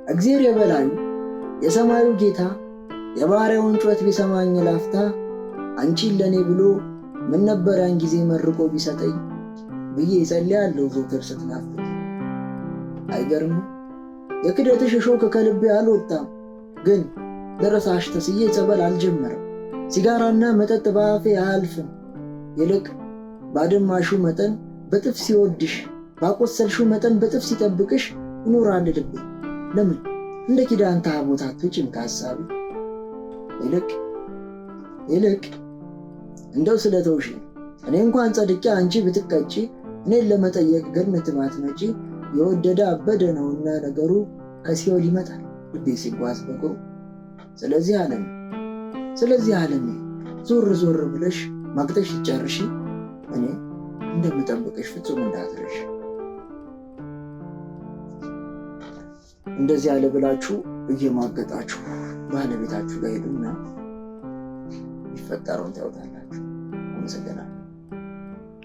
እግዜር የበላዩ የሰማዩ ጌታ የባሪያውን ጩኸት ቢሰማኝ ላፍታ አንቺን ለእኔ ብሎ ምን ነበር ያን ጊዜ መርቆ ቢሰጠኝ ብዬ እጸልያለሁ ዘውትር ስትናፍቂ። አይገርምም? የክደትሽ እሾህ ከልቤ አልወጣም፣ ግን ልረሳሽ ተስዬ ጸበል አልጀመረም። ሲጋራና መጠጥ በአፌ አያልፍም። ይልቅ ባደማሹ መጠን በጥፍ ሲወድሽ፣ ባቆሰልሹ መጠን በጥፍ ሲጠብቅሽ ይኖራል ልቤ። ለምን እንደ ኪዳን ታቦት አትወጪም ከሐሳቤ? ይልቅ ይልቅ እንደው ስለተውሽኝ እኔ እንኳን ጸድቄ አንቺ ብትቀጪ እኔን ለመጠየቅ ገነት ባትመጪ የወደደ አበደ ነውና ነገሩ ከሲኦል ይመጣል ልቤ ሲጓዝ በእግሩ። ስለዚህ ዓለም ስለዚህ ዓለሜ ዞር ዞር ብለሽ ማግጠሽ ጨርሺ እኔ እንደምጠብቅሽ ፍጹም እንዳትረሽ። እንደዚህ ያለ ብላችሁ እየማገጣችሁ ባለቤታችሁ ጋር ሄዱና የሚፈጠረውን ታዩታላችሁ። አመሰግናለሁ።